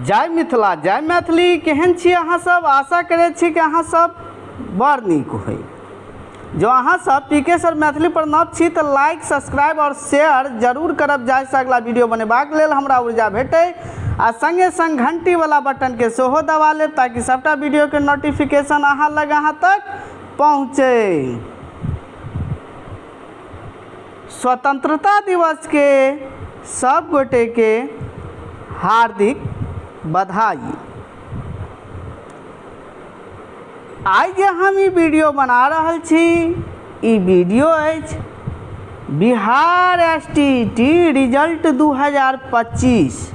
जय मिथिला जय मैथिली। केहन छी अहाँ सब? आशा करै छी कि अहाँ सब बड़ नीक होइ। जो अहाँ सब पी के सर मैथिली पर नव छी तऽ लाइक, सब्सक्राइब और शेयर जरूर करब, जाहिसँ अगला वीडियो बनेबाक लेल हमरा ऊर्जा भेटै, आ संगे संग घंटी वाला बटन के सेहो दबा लेब ताकि सबटा वीडियो के नोटिफिकेशन अहाँ लग अहाँ तक पहुँचे। स्वतंत्रता दिवस के सब गोटे के हार्दिक बधाई। आइ जे हम ई वीडियो बना रहल छी, ई वीडियो अछि Bihar S T T result 2025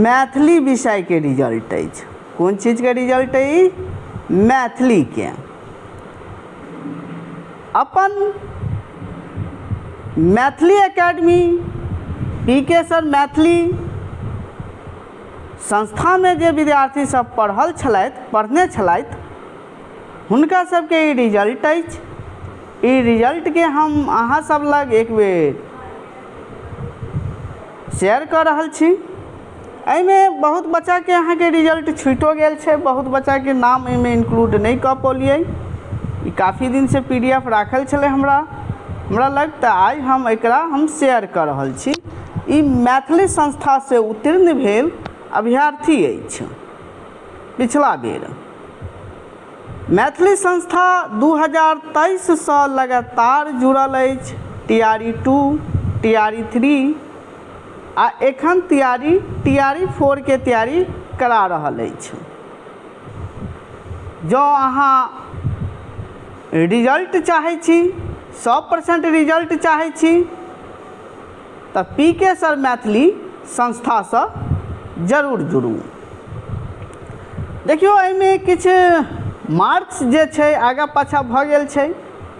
Maithili विषयके रिजल्ट अछि। कोन चीजके रिजल्ट अइ? ई मैथिलीके। अपन Maithili academy P K sir Maithili संस्थामे जे विद्यार्थी सब पढ़ल छलथि, पढ़ने छलथि, हुनका सबके ई रिजल्ट अछि। ई रिजल्टके हम अहाँ सब लग एक बेर शेयर कऽ रहल छी। एहिमे बहुत बच्चाके अहाँके रिजल्ट छुटिओ गेल छै, बहुत बच्चाके नाम एहिमे इन्क्लूड नहि कऽ पौलियै। ई काफी दिनसँ पी डी एफ राखल छलै हमरा लग, तऽ आइ हम एकरा हम शेयर कऽ रहल छी। ई मैथिली संस्थासँ उत्तीर्ण भेल अभ्यर्थी अछि। पिछला बेर मैथिली संस्था 2023सँ लगातार जुड़ल अछि, T R E 2, T R E 3 आ एखन तैयारी टी आर ई 4के तैयारी करा रहल अछि। जँ अहाँ रिजल्ट चाहै छी, 100% रिजल्ट चाहै छी, तऽ पी के सर मैथिली संस्थासँ जरूर जुड़ू। देखियौ, एहिमे किछु मार्क्स जे छै आगाँ पाछाँ भऽ गेल छै,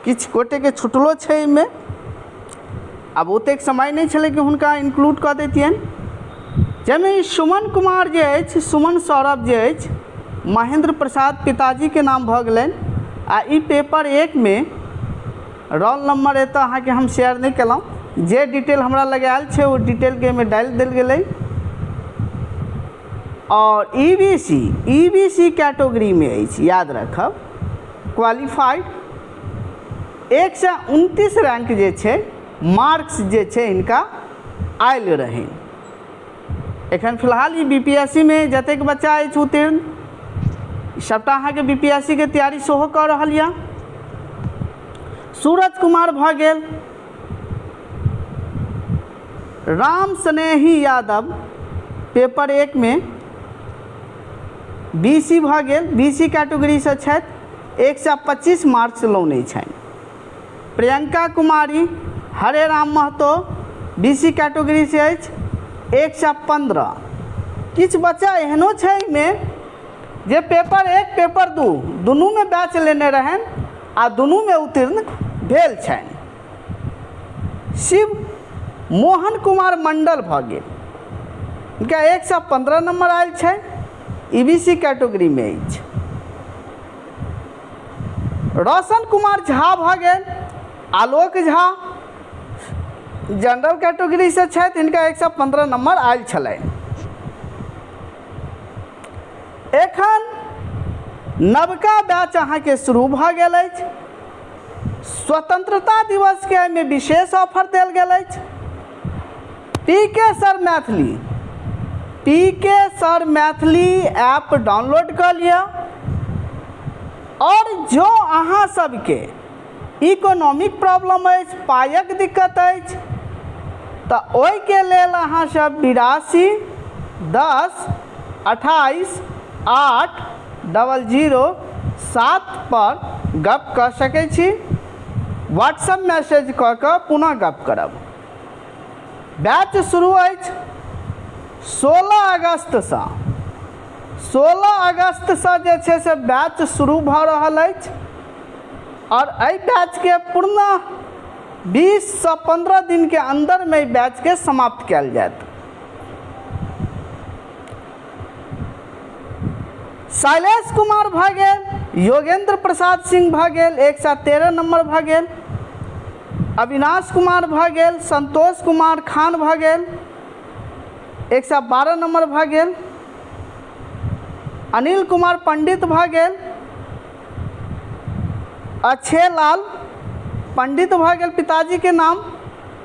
किछु गोटेके छुटलो छै एहिमे। आब ओतेक समय नहि छलै कि हुनका इन्क्लूड कऽ दैतियनि, जाहिमे ई सुमन कुमार जे अछि, सुमन सौरभ जे अछि, महेन्द्र प्रसाद पिताजीके नाम भऽ गेलनि, आ ई पेपर एकमे रोल नम्बर एतऽ अहाँके हम शेयर नहि केलहुँ। जे डिटेल हमरा लग आयल छै, ओ डिटेलके एहिमे डालि देल गेलै। आओर ई बी सी कैटेगरीमे अछि, याद रखब, क्वालिफाइड 129 रैंक जे छै, मार्क्स जे छै हिनका आयल रहनि। एखन फिलहाल ई बी पी एस सी मे जतेक बच्चा अछि उत्तीर्ण, सभटा अहाँके बी पी एस सी के तैयारी सेहो कऽ रहल यऽ। सूरज कुमार भऽ गेल, राम स्नेही यादव पेपर एकमे बी सी भऽ गेल, बी सी कैटेगरीसँ छथि, 125 मार्क्स लौने छनि। प्रियंका कुमारी, हरे राम महतो बी सी कैटेगरीसँ अछि, 115। किछु बच्चा एहनो छै एहिमे जे पेपर एक, पेपर दू दुनूमे बैच लेने रहनि आ दुनूमे उत्तीर्ण भेल छनि। शिव मोहन कुमार मंडल भऽ गेल, हिनका 115 नम्बर आयल छै, ई बी सी कैटेगरीमे अछि। रोशन कुमार झा भऽ गेल, आलोक झा जनरल कैटेगरीसँ छथि, हिनका 115 नम्बर आयल छलनि। एखन नवका बैच अहाँके शुरू भऽ गेल अछि। स्वतंत्रता दिवसके एहिमे विशेष ऑफर देल गेल अछि। पी के सर मैथिली, पी के सर मैथिली ऐप डाउनलोड कऽ लिअ, आओर जँ अहाँ सबके इकोनॉमिक प्रॉब्लम अछि, पायक दिक्कत अछि, तऽ ओहिके लेल अहाँ सब 8210288007 पर गप कऽ सकै छी। व्हाट्सएप मैसेज कऽ कऽ पुनः गप करब। बैच शुरू अछि 16 अगस्तसँ। 16 अगस्तसँ जे छै से बैच शुरू भऽ रहल अछि, आओर एहि बैचके पूर्ण 20सँ 15 दिनके अन्दरमे एहि बैचके समाप्त कयल जायत। शैलेश कुमार भऽ गेल, योगेंद्र प्रसाद सिंह भऽ गेल, 113 नम्बर भऽ गेल। अविनाश कुमार भऽ गेल, संतोष कुमार खान भऽ गेल, 112 नम्बर भऽ गेल। अनिल कुमार पंडित भऽ गेल, अच्छे लाल पंडित भऽ गेल पिताजीके नाम,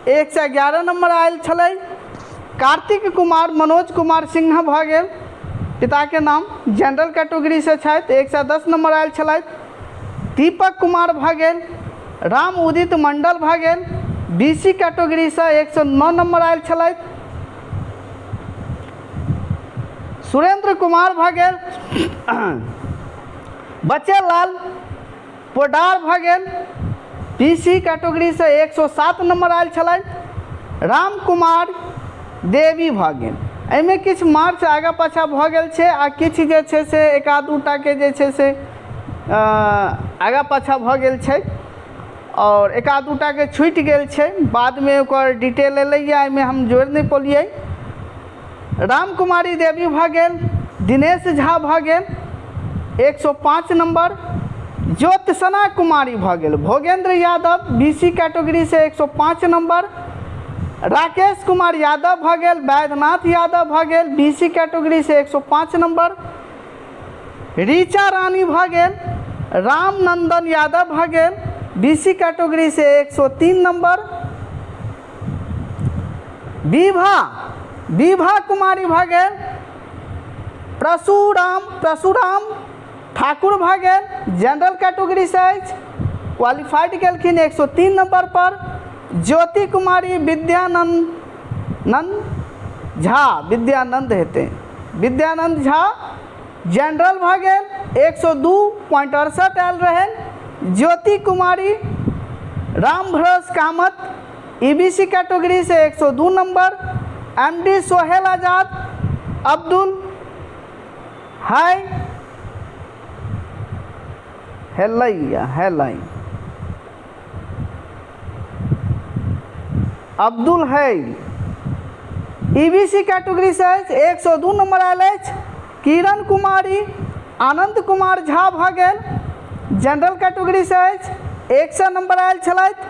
111 नम्बर आयल छलै। कार्तिक कुमार मनोज कुमार सिन्हा भऽ गेल पिताके नाम, जनरल कैटेगरीसँ छथि, 110 नम्बर आयल छलथि। दीपक कुमार भऽ गेल, राम उदित मंडल भऽ गेल, बी सी कैटेगरीसँ 109 नम्बर आयल छलथि। सुरेंद्र कुमार भऽ गेल, बचेलाल पोडार भऽ गेल, बी सी कैटेगरीसँ 107 नम्बर आयल छलथि। राम कुमार देवी भऽ गेल। एहिमे किछु मार्क्स आगाँ पाछाँ भऽ गेल छै आ किछु जे छै से एक आध दूटाके जे छै से आगाँ पाछाँ भऽ गेल छै आओर एक आध दूटाके छुटि गेल छै, बादमे ओकर डिटेल एलैए, एहिमे हम जोड़ि नहि पौलियै। राम कुमारी देवी भऽ गेल, दिनेश झा भऽ गेल 105 नम्बर, ज्योत्सना कुमारी भऽ गेल, भोगेन्द्र यादव बी सी कैटेगरीसँ 105 नम्बर, राकेश कुमार यादव भऽ गेल, वैद्यनाथ यादव भऽ गेल बी सी कैटेगरीसँ 105 नम्बर, ऋचा रानी भऽ गेल, रामनंदन यादव भऽ गेल बी सी कैटेगरीसँ 103 नम्बर, विभा विभा कुमारी भऽ गेल, परशुराम परशुराम ठाकुर भऽ गेल जनरल कैटेगरीसँ अछि, क्वालिफाइड केलखिन 103 नम्बर पर, ज्योति कुमारी विद्यानंद नंद झा, विद्यानंद हेतै, विद्यानंद झा जनरल भऽ गेल, 102.68 आयल रहनि। Jyoti Kumari Ram Bharos Kamat E B C कैटेगरीसँ 102 number, M D Sohail Azad Abdul Hai हेलैया हेलै अब्दुल है ई बी सी कैटेगरीसँ अछि, 102 नम्बर आयल अछि। किरण कुमारी आनंद कुमार झा भऽ गेल जनरल कैटेगरीसँ अछि, 100 नम्बर आयल छलथि।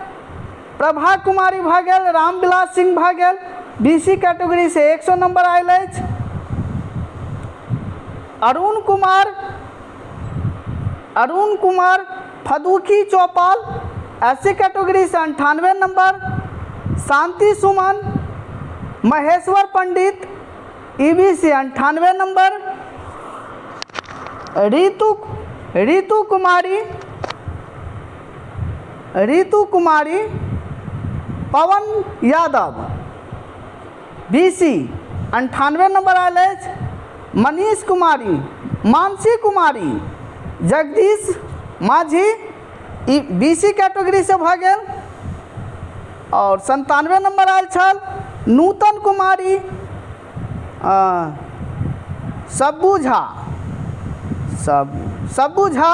प्रभा कुमारी भऽ गेल, रामविलास सिंह भऽ गेल बी सी कैटेगरीसँ 100 नम्बर आयल अछि। अरुण कुमार अरुण कुमार फदुकी चौपाल S C कैटेगरीसँ 98 number, Shanti Suman Maheshwar Pandit E B C 98 number, Ritu Ritu Kumari Ritu Kumari Pawan Yadav B C 98 number आयल अछि, मनीष कुमारी मानसी कुमारी जगदीश माझी ई बी सी कैटेगरीसँ भऽ गेल आओर 97 नम्बर आयल छल नूतन कुमारी सब्बू झा सब सब्बू झा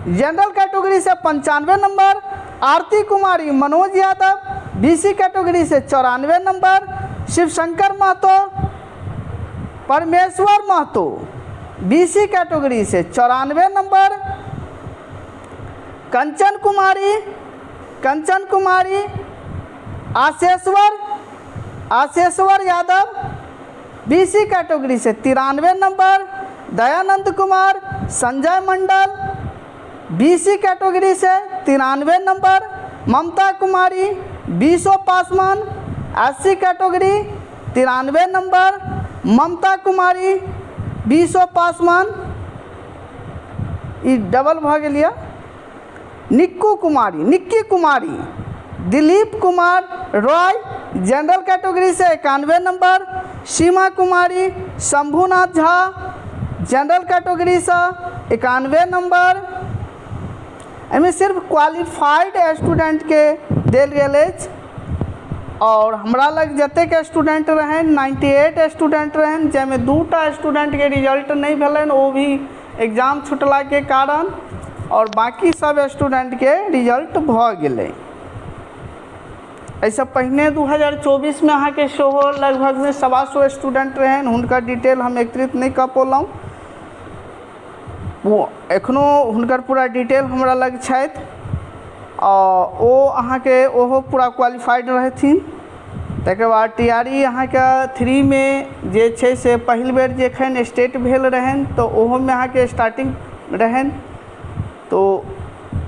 जनरल कैटेगरीसँ 95 number, Aarti Kumari Manoj Yadav B C कैटेगरीसँ 94 number, Shivshankar Mahto Parmeshwar Mahto B C कैटेगरीसँ 94 number, Kanchan Kumari Kanchan Kumari Asheshwar Asheshwar Yadav B C कैटेगरीसँ 93 number, Dayanand Kumar Sanjay Mandal B C कैटेगरीसँ 93 number, Mamta Kumari Bisho Paswan S C category 93 number, Mamta Kumari Bisho Paswan E double भऽ गेल यऽ, निक्कू कुमारी निक्की कुमारी Dilip Kumar Roy general कैटेगरीसँ 91 number, सीमा कुमारी Shambhunath Jha general कैटेगरीसँ 91 number. एहिमे सिर्फ qualified स्टूडेंटके देल गेल अछि आओर हमरा लग जतेक स्टूडेंट रहनि 98 स्टूडेंट रहनि, जाहिमे 2टा स्टूडेंटके रिजल्ट नहि भेलनि, ओ भी एग्जाम छुटलाके कारण, आओर बाँकी सब स्टूडेंटके रिजल्ट भऽ गेलै। एहिसँ पहिने 2024मे अहाँके सेहो लगभगमे 125 स्टूडेंट रहनि, हुनकर डिटेल हम एकत्रित नहि कऽ पौलहुँ, ओ एखनो हुनकर पूरा डिटेल हमरा लग छथि आ ओ अहाँके ओहो पूरा क्वालिफाइड रहथिन। तकर बाद टी आर ई अहाँके थ्रीमे जे छै से पहिल बेर जखन स्टेट भेल रहनि तऽ ओहोमे अहाँके स्टार्टिंग रहनि। तऽ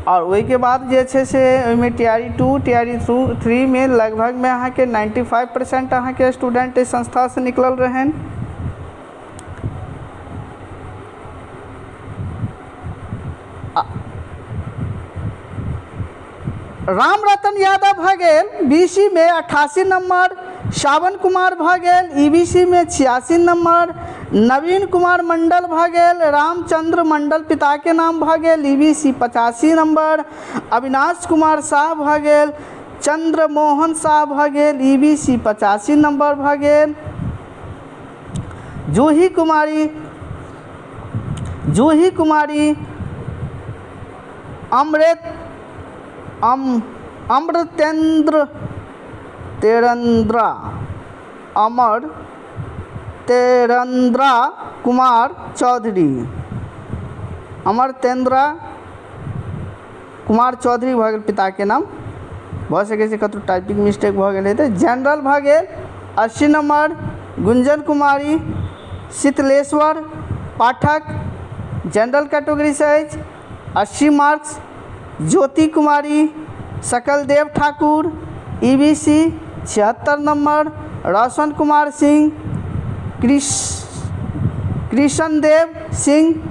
आओर ओहिके बाद जे छै से ओहिमे T R E two, T R E थ्रीमे लगभगमे अहाँके 95% अहाँके स्टूडेंट एहि संस्थासँ निकलल रहनि। राम रतन यादव भऽ गेल बी सी मे 88 नम्बर, सावन कुमार भऽ गेल ई बी सी मे 86 नम्बर, नवीन कुमार मंडल भऽ गेल, रामचंद्र मंडल पिताके नाम भऽ गेल E B C 85 number, Avinash Kumar Sah भऽ गेल, चंद्रमोहन साह भऽ गेल ई बी सी 85 नम्बर भऽ गेल, जूही कुमारी, जूही कुमारी अमृत अमृतेन्द्र तेरन्द्रा अमर तेरन्द्रा कुमार चौधरी, अमरतेन्द्रा कुमार चौधरी भऽ गेल पिताके नाम। भऽ सकै छै कतहु टाइपिंग मिस्टेक भऽ गेल हेतै। जनरल भऽ गेल 80 नम्बर, गुंजन कुमारी शीतलेश्वर पाठक जनरल कैटेगरीसँ अछि 80 marks, Jyoti Kumari Sakaldev Thakur E B C 76 number, Roshan Kumar Singh Krishndev Singh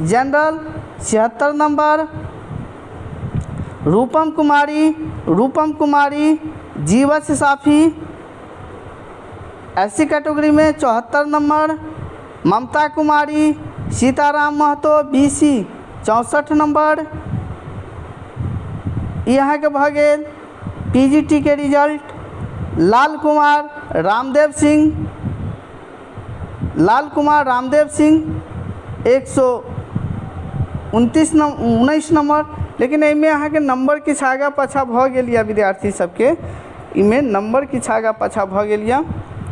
general 76 number, Rupam Kumari, Rupam Kumari Jeevas Safi S C कैटेगरीमे 74 number, Mamta Kumari Sitaram Mahato B C 64 number. ई अहाँके भऽ गेल P G T के result. लाल कुमार रामदेव सिंह, लाल कुमार रामदेव सिंह 129 नम 19 number, लेकिन एहिमे अहाँके number किछु आगाँ पाछाँ भऽ गेल यऽ विद्यार्थी सबके, एहिमे नम्बर किछु आगाँ पाछाँ भऽ गेल यऽ,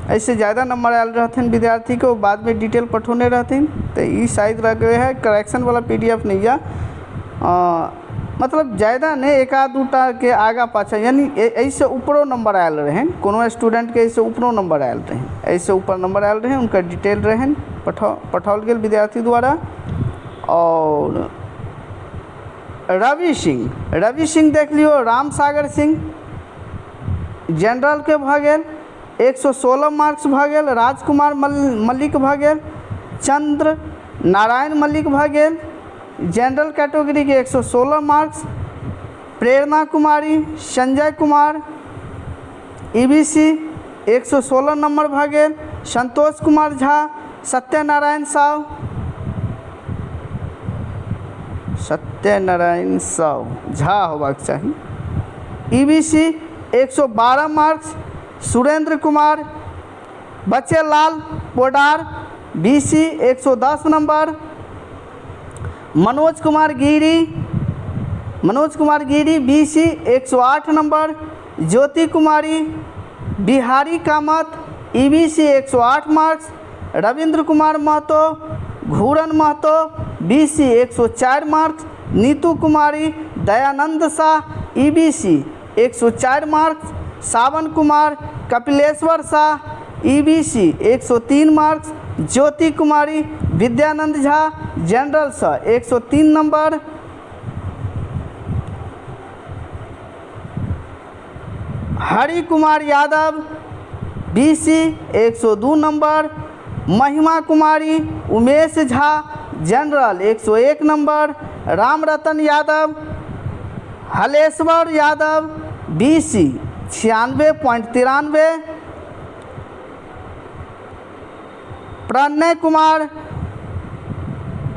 एहिसँ ज्यादा नम्बर आयल रहथिन विद्यार्थीके, ओ बादमे डिटेल पठौने रहथिन, तऽ ई शायद लगै है करेक्शनवला पी डी एफ नहि यऽ, मतलब ज्यादा नहि एक आध दूटाके आगाँ पाछाँ, यानि एहिसँ ऊपरो नम्बर आयल रहनि कोनो स्टूडेंटके, एहिसँ ऊपरो नम्बर आयल रहनि, एहिसँ ऊपर नम्बर आयल रहनि, हुनकर डिटेल रहनि पठाओल गेल विद्यार्थी द्वारा। आओर रवि सिंह, रवि सिंह देख लियौ, राम सागर सिंह जनरलके भऽ गेल 116 मार्क्स भऽ गेल, राजकुमार मल्लिक भऽ गेल, चंद्र नारायण मल्लिक भऽ गेल general कैटेगरीके 116 marks, Prerna Kumari Sanjay Kumar E B C 116 number भऽ गेल, संतोष कुमार झा सत्यनारायण साव, सत्यनारायण साव झा होबाक चाही, E B C 112 marks, Surendra Kumar Bachelal Podar B C 110 number, Manoj Kumar Giri, Manoj Kumar Giri B C 108 number, Jyoti Kumari Bihari Kamat E B C 108 marks, Ravindra Kumar Mahato Ghuran Mahato B C 104 marks, Neetu Kumari Dayanand Sah E B C 104 marks, Sawan Kumar Kapileshwar Sah E B C 103 marks, Jyoti Kumari Vidyanand Jha general सँ 103 number, Hari Kumar Yadav B C 102 number, Mahima Kumari Umesh Jha general 101 number, Ram Ratan Yadav Haleshwar Yadav B C 96.93, Pranay Kumar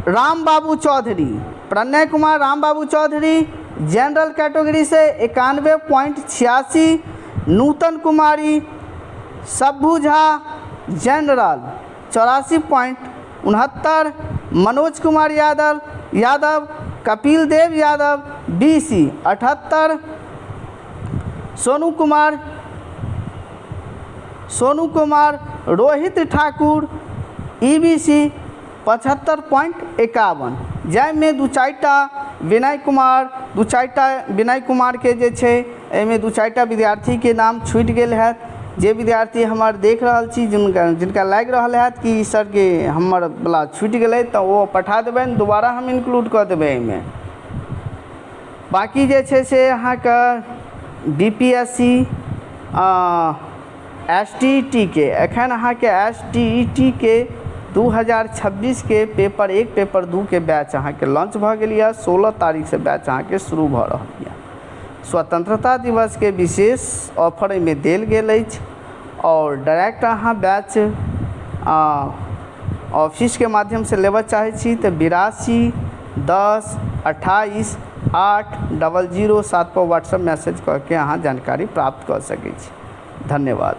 Ram Babu Chaudhary, Pranay Kumar Ram Babu Chaudhary general category से 91.86, Nutan Kumari Sabbu Jha general 84.69, Manoj Kumar Yadav Yadav Kapil Dev Yadav B C 78, Sonu Kumar, Sonu Kumar Rohit Thakur E B C 75.51, जाहिमे दू चारिटा विनय कुमार, दू चारिटा विनय कुमारके जे छै एहिमे दू चारिटा विद्यार्थीके नाम छूटि गेल हैत। जे विद्यार्थी हमर देख रहल छी, जिनका जिनका लागि रहल हैत कि ई सरके हमर वला छूटि गेलै, तऽ ओ पठा देबनि, दोबारा हम इन्क्लूड कऽ देबै एहिमे। बाँकी जे छै से अहाँके BPSC STET के, एखन अहाँके STET के 2026 के पेपर 1, पेपर 2 के बैच अहाँके लॉन्च भऽ गेल यऽ। 16 तारीखसँ बैच अहाँके शुरू भऽ रहल यऽ। स्वतंत्रता दिवसके विशेष ऑफर एहिमे देल गेल अछि आओर डायरेक्ट अहाँ बैच ऑफिसके माध्यमसँ लेबऽ चाहै छी तऽ 8210288007 पर व्हाट्सएप मैसेज कऽ के अहाँ जानकारी प्राप्त कऽ सकै छी। धन्यवाद।